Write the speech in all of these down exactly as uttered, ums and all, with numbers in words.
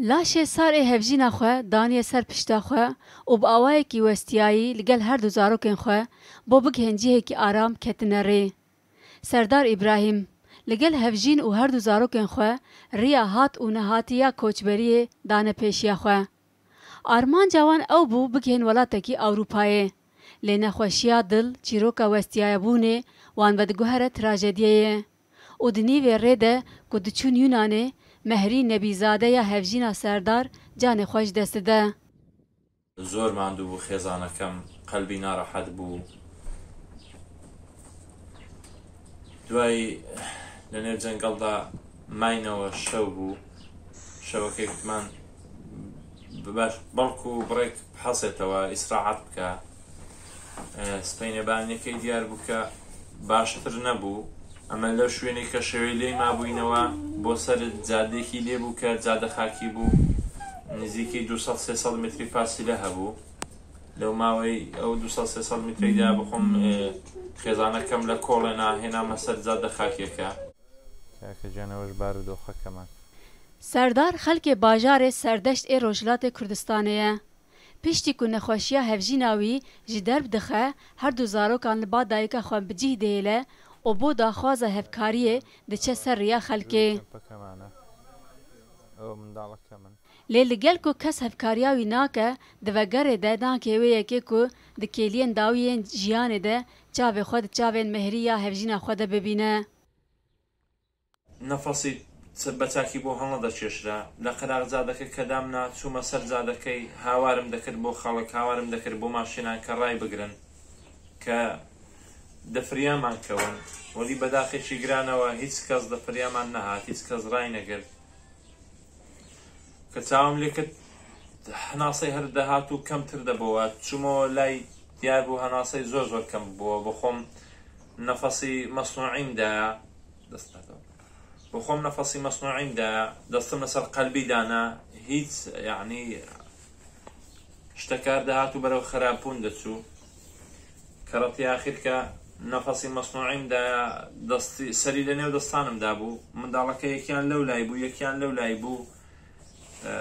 Laşê sar ê hevjîna xwe daniye ser pişta xwe û bi awayekî westiyayî li gel her du zarokên xwe bo bigihên cihekî aram ketine rê. Serdar Îbrahîm, li gel hevjîn û her du zarokên xwe riya hat û nehatî ya koçberiyê dane pêşiya xwe. Armanca wan ew bû bigihên welatekî Ewropayê. Lê nexweşiya dil, çîroka westiyayebûnê wan vediguhere trajediyeyê. Û di nîvê rê de ku diçûn Yunanê, Mehrî Nebîzade ya hevjîna Serdar canê xwe ji dest dide. زۆر ماندوو بوو خێزانەکەم، قەلبی ناڕەحەت بوو. دوای لە نێو جەنگەڵدا ماینەوە، شەو بوو. شەوەکەی گوتمان بەش بەڵکو بڕێک بحەسێتەوە، ئیسراحەت بکە. ئە، سپەینێ بانیەکەی دیار بوو کە باشتر نەبوو. ئەمە لەو شوێنەی کە شەوێ لێی مابووینەوە، بۆ سەر جادێکی لێ بوو کە جادە خاکی بوو. نزیکی دوو سەد سێ سەد متری فاسیلە هەبوو. لەو ماوەی ئەو دوو سەد سێ سەد متریدا بخۆم، ئێ، خێزانەکەم لە کۆڵێنا هێنامە سەر جادە خاکیەکە. کاکە جانەوەش بارودۆخەکەمان. Serdar xelkê bajarê Serdeşt ê Rojhilatê Kurdistanê ye. Piştî ku nexweşiya hevjîna wî ji derb dixe, her du zarokan li ba dayika xwe bi cih dihêle û bo daxwaza hevkariyê diçe ser riya xelkê. Kempekemane. Ew mindaleke min. Lê li gel ku kes hevkariya wî nake, di vegerê de nake wê yekê ku di kêliyên dawî yên jiyanê de çavê xwe di çavên Mehrî ya hevjîna xwe de bibîne. نەفەسی چ-، بە چاکی بۆ هەڵنەدەکێشرا. لە قەراغ جادەکە کە دامنا، چوومە سەر جادەکەی، هاوارم دەکرد بۆ خەڵک، هاوارم دەکرد بۆ ماشینان کە ڕای بگرن، کە دەفریامان کەون. وەلی بەداخێکی گرانەوە هیچ کەس دەفریامان نەهات، هیچ کەس ڕای نەگرت. کە چاوم لێ کرد، هەناسەی هەر دەهات و کەمتر دەبەوە. چوومەوە لای، دیار بوو هەناسەی زۆر زۆر کەم بووە. بۆ خۆم نەفەسی مەسنوعیم دایە. دەست نەکەم. بۆ خۆم نەفەسی مەسنوعیم دایە. دەستم لەسەر قەلبی دانا. هیچ، یعنی، شتەکار دەهات و بەرەو خەراپوون دەچوو. کەڕەتی ئاخیر کە نەفەسی مەسنوعیم دایە، دەستی، سەری لە نێو دەستانمدا بوو. منداڵەکە یەکیان لەو لای بوو، یەکیان لەو لای بوو. ئە،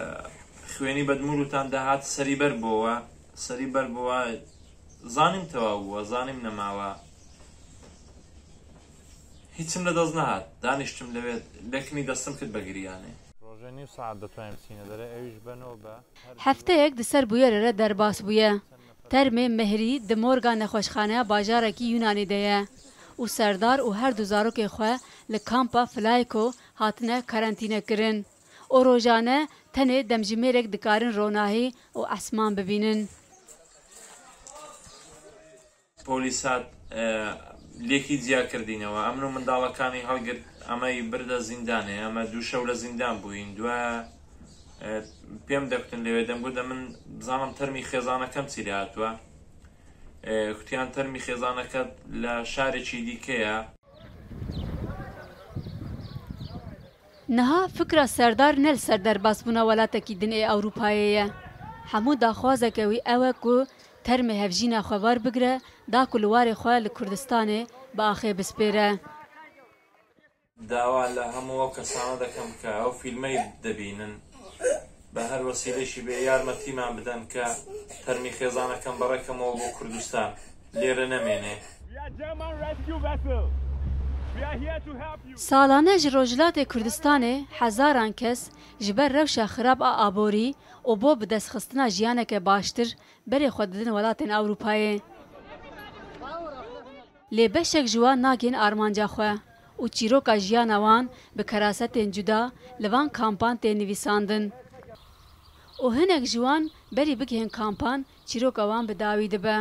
خوێنی بەدموروتان دەهات، سەری بەر بۆوە، سەری بەر بۆوە. زانیم تەواو بووە، زانیم نەماوە. هیچم لە دەست نەهات. دانیشتم لەوێ، لەکنی دەستم کرد بە گریانێ. ڕۆژێ نیو سەعات دەتوانین بچینە دەرێ، ئەویش بەنەوە بە هەر Hefteyek di ser bûyerê re derbas bûye. Termê Mehrî di morga nexweşxaneya bajarekî Yunanê de ye û Serdar û her du zarokên xwe li kampa Flaiko hatine karantîne kirin û rojane tenê demjimêrek dikarin ronahî û esman bibînin. پۆلیس هات، ئە، لێکی جیا کردینەوە. ئەمن و منداڵەکانی هەڵگرت، ئەمەی بردە زیندانێ. ئەمە دوو شەو لە زیندان بووین. دوایە، ئە، پێم دەکوتن لەوێ، دەمگوت، ئە، من بزانم تەرمی خێزانەکەم چی لێ هاتووە. ئە، کوتیان تەرمی خێزانەکەت لە شارێکی دیکەیە. Niha fikra Serdar ne li ser derbasbûna welatekî din ê Ewropayê ye. Hemû daxwazeke wî ew e ku termê hevjîna xwe werbigire, da ku li warê xwe li Kurdistanê bi axê bispêre. داوا لە هەموو ئەو کەسانە دەکەم کە ئەو فیلمەی دەبینن، بە هەر وەسیلەیەکی بێ یارمەتیمان بدەن کە تەرمی خێزانەکەم بەڕێکەمەوە بۆ کوردستان، لێرە نەمێنێ. We are German rescue vessel. We are here to help you. Salane ji Rojhilatê Kurdistanê hezaran kes ji ber rewşa xirab a aborî û bo bidestxistina jiyaneke baştir berê xwe didin welatên Ewropayê. Lê beşek ji wan nagihên armanca xwe û çîroka jiyana wan bi kerasetên cuda li van kampan tê nivîsandin. Û hinek ji wan berî bigihên kampan çîroka wan bi dawî dibe.